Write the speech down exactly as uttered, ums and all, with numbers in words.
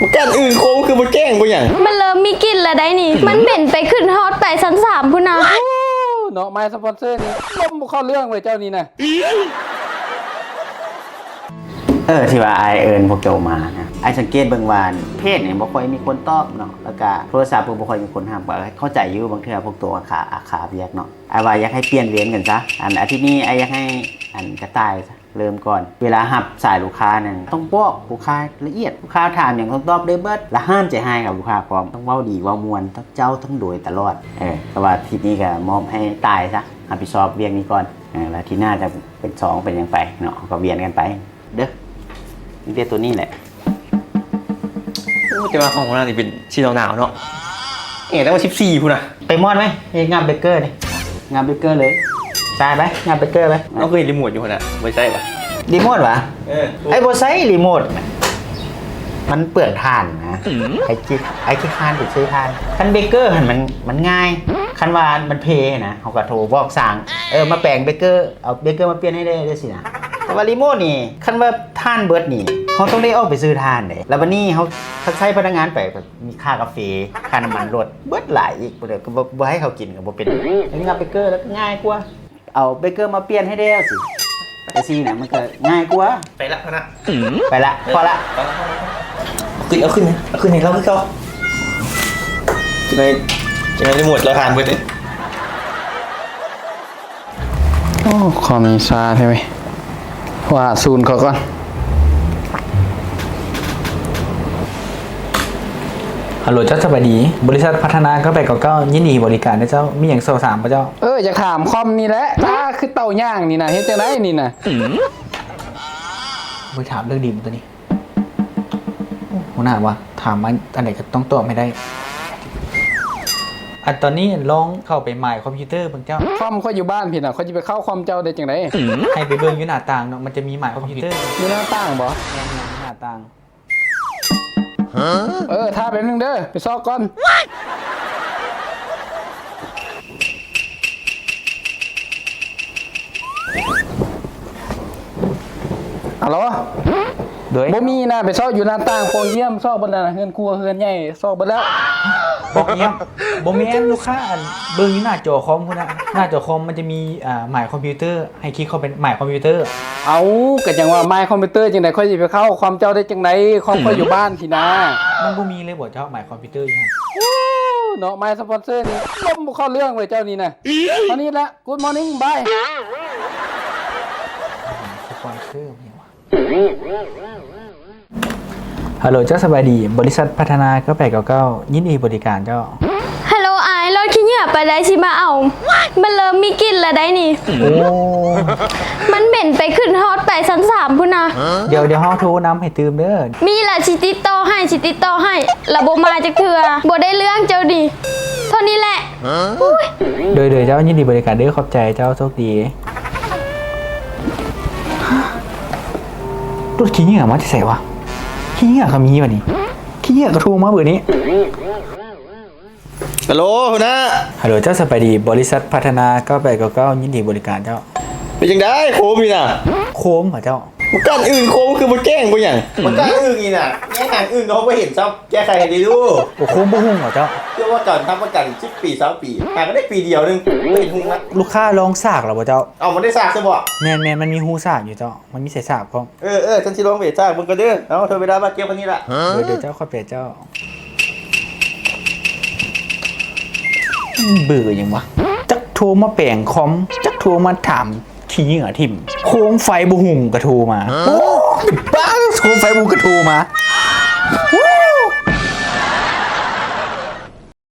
บ่กั้นอึ่งโคมคือบ่แจ้งบ่หยัง มันเริ่มมีกลิ่นแล้วได้นี่ มันเหม็นไปขึ้นฮอดไปชั้นสามพุ้นนะ โอ้ เนาะ ไม้สปอนเซอร์นี่ ลมบ่เข้าเรื่องเว้ยเจ้านี่นะ เออ ที่ว่าอ้ายเอิ้นพวกโตมานะ อ้ายสังเกตเบิ่งว่าเพจนี่บ่ค่อยมีคนตอบเนาะ แล้วก็โทรศัพท์ก็บ่ค่อยมีคนรับ ก็เข้าใจอยู่ บางเทื่อพวกโตอาขา อาขาเวียกเนาะ อ้ายว่าอยากให้เปลี่ยนเวรกันซะ อันอาทิตย์นี้อ้ายอยากให้อันกระต่ายซะ เริ่มก่อน เวลารับสายลูกค้านั่นต้องบอกลูกค้าละเอียด ลูกค้าถามหยังต้องตอบได้เบิด และห้ามใจร้ายกับลูกค้าพร้อม ต้องเว้าดีเว้าม่วนทั้งเจ้าทั้งโดยตลอด เออ แต่ว่าอาทิตย์นี้ก็มอบให้ตายซะ รับผิดชอบเวียกนี้ก่อน เออ แล้วอาทิตย์หน้าจะเป็นสองเป็นหยังไปเนาะ ก็เวียนกันไป เด้อ มีแต่ตัวนี้แหละ โอ้ แต่ว่าของหัวหน้านี่เป็นสีหนาวๆเนาะ เอ๊ะ แต่ว่าสิบสี่พุ้นนะ ไปมอดไหม เฮ็ดงานเบเกอร์นี่ งานเบเกอร์เลย ใช่ไป งานเบเกอร์ไป เอาคือรีโมทอยู่หั่นน่ะ บ่ใช่ปะ รีโมทวะ เออ ไอ้บ่ใช้รีโมท มันเปลืองถ่านนะ ไอ้ขี้ ไอ้ขี้คร้านไปซื้อถ่าน คันเบเกอร์หั่นมัน มันง่าย คันว่ามันเพนะ เขาก็โทรบอกสั่ง เออ มาแปลงเบเกอร์ เอาเบเกอร์มาเปลี่ยนให้ได้ได้สินะ แต่ว่ารีโมทนี่ คันว่าถ่านเบิดนี่ เขาต้องได้ออกไปซื้อถ่านเด้ แล้วบัดนี้เขา เขาใช้พนักงานไป มีค่ากาแฟ ค่าน้ำมันรถ เบิดหลายอีก บ่ได้ ก็บ่ บ่ให้เขากินก็บ่เป็น เฮ็ดงานเบเกอร์แล้วก็ง่ายกว่า เอาเบเกอร์มาเปลี่ยนให้แล้วสิ จังซี่นะ มันก็ง่ายกว่า ไปละพะนะ ไปละ พอละ เอาขึ้น เอาขึ้น เอาขึ้นให้เราคือเก่า จะได้ จะได้รีโมทเราทานเบิดเลย โอ้ คอมนี่ช้าแท้เว้ย ว่าศูนย์เขาก่อน ฮัลโหลเจ้า สบายดี บริษัทพัฒนาเก้าแปดเก้าเก้า ยินดีบริการนะเจ้า มีหยังสอบถามบ่เจ้า เออ อยากถามคอมนี่แหละ ตาคือเต่าย่างนี่นะ เฮ็ดจังไดนี่นะ ไปถามเรื่องดินตัวนี้ หัวหน้าว่าถามมาอันไหนก็ต้องตอบให้ได้ อันตอนนี้ลองเข้าไปหมายคอมพิวเตอร์เบิ่งเจ้า คอมข้อยอยู่บ้านพี้นะ ข้อยสิไปเข้าคอมเจ้าได้จังได ให้ไปเบิ่งอยู่หน้าต่างเนาะ มันจะมีหมายคอมพิวเตอร์ อยู่หน้าต่างบ่ แม่นๆ หน้าต่าง เออ ถ้าแป๊บนึงเด้อ ไปซอกก่อน ฮัลโหล โดย บ่มีนะ ไปซอกอยู่หน้าต่างโพรงเยี่ยม ซอกเบิดแล้วนะ เฮือนครัว เฮือนใหญ่ ซอกเบิดแล้ว โพรงเยี่ยม บ่แม่นลูกค้า อัน เบิ่งอยู่หน้าจอคอมพุ้นนะ หน้าจอคอมมันจะมี อ่า หมายคอมพิวเตอร์ ให้คลิกเข้าไปหมายคอมพิวเตอร์ เอา ก็จังว่าหมายคอมพิวเตอร์จังได๋ ข้อยสิไปเข้าคอมเจ้าได้จังได๋ คอมข้อยอยู่บ้านพี้นะ มันบ่มีเลยบ่เจ้า หมายคอมพิวเตอร์อยู่หั่น โอ้ เนาะ หมายสปอนเซอร์นี่ ลมบ่เข้าเรื่องเว้ยเจ้านี่นะ เท่านี้ละ Good morning bye สปอนเซอร์มีหยังวะ ฮัลโหลเจ้า สบายดี บริษัทพัฒนาเก้าแปดเก้าเก้า ยินดีบริการเจ้า ฮัลโหลอ้าย รถขี้เหงื่อไปได้สิมาเอา มันเริ่มมีกลิ่นแล้วได้นี่ โอ้ มันเหม็นไปขึ้นฮอดไปชั้นสามพุ้นนะ เดี๋ยว เดี๋ยวเฮาโทรนำให้ตื่มเด้อ มีละสิติดต่อให้ สิติดต่อให้ ละบ่มาจักเทื่อ บ่ได้เรื่องเจ้านี่ เท่านี้แหละ โดย โดยเจ้า ยินดีบริการเด้อ ขอบใจเจ้า โชคดี รถขี้เหงื่อมาแต่ไสวะ ขี้เหงื่อก็มีวะนี่ ขี้เหงื่อก็โทรมาเบอร์นี้ ฮัลโหลหัวหน้า ฮัลโหลเจ้า สบายดี บริษัทพัฒนาเก้าแปดเก้าเก้า ยินดีบริการเจ้า เป็นจังได๋โคมนี่น่ะ โคมเหรอเจ้า บ่กั้นอึ่งโคมคือบ่แจ้งบ่หยัง บ่กั้นอึ่งนี่น่ะ แย่งหางอึ่งเขาบ่เห็นซ้ำ แก้ไขให้ดีดู โอ้ โคมบ่หุงเหรอเจ้า เพื่อว่าการทำประกันสิบปี ซาวปี หาก็ได้ปีเดียวนึง บ่เห็นหุงละ ลูกค้าลองสากแล้วบ่เจ้า เอ้า มันได้สากซะบ่ แม่นๆ มันมีฮูสากอยู่เจ้า มันมีสายสากพร้อม เออ เออ ฉันสิลองไปสากเบิ่งก่อนเด้อ เอา เธอเวลามาเก็บอันนี้ล่ะ เดี๋ยว เดี๋ยวเจ้า ขอบใจเจ้า เบอร์หยังวะ จักโทรมาแปลงคอม จักโทรมาถามขี้เหงื่อถิ่ม โคมไฟบ่หุงก็โทรมา โอ้ เป็นบ้า โคมไฟบ่หุงก็โทรมา โอ้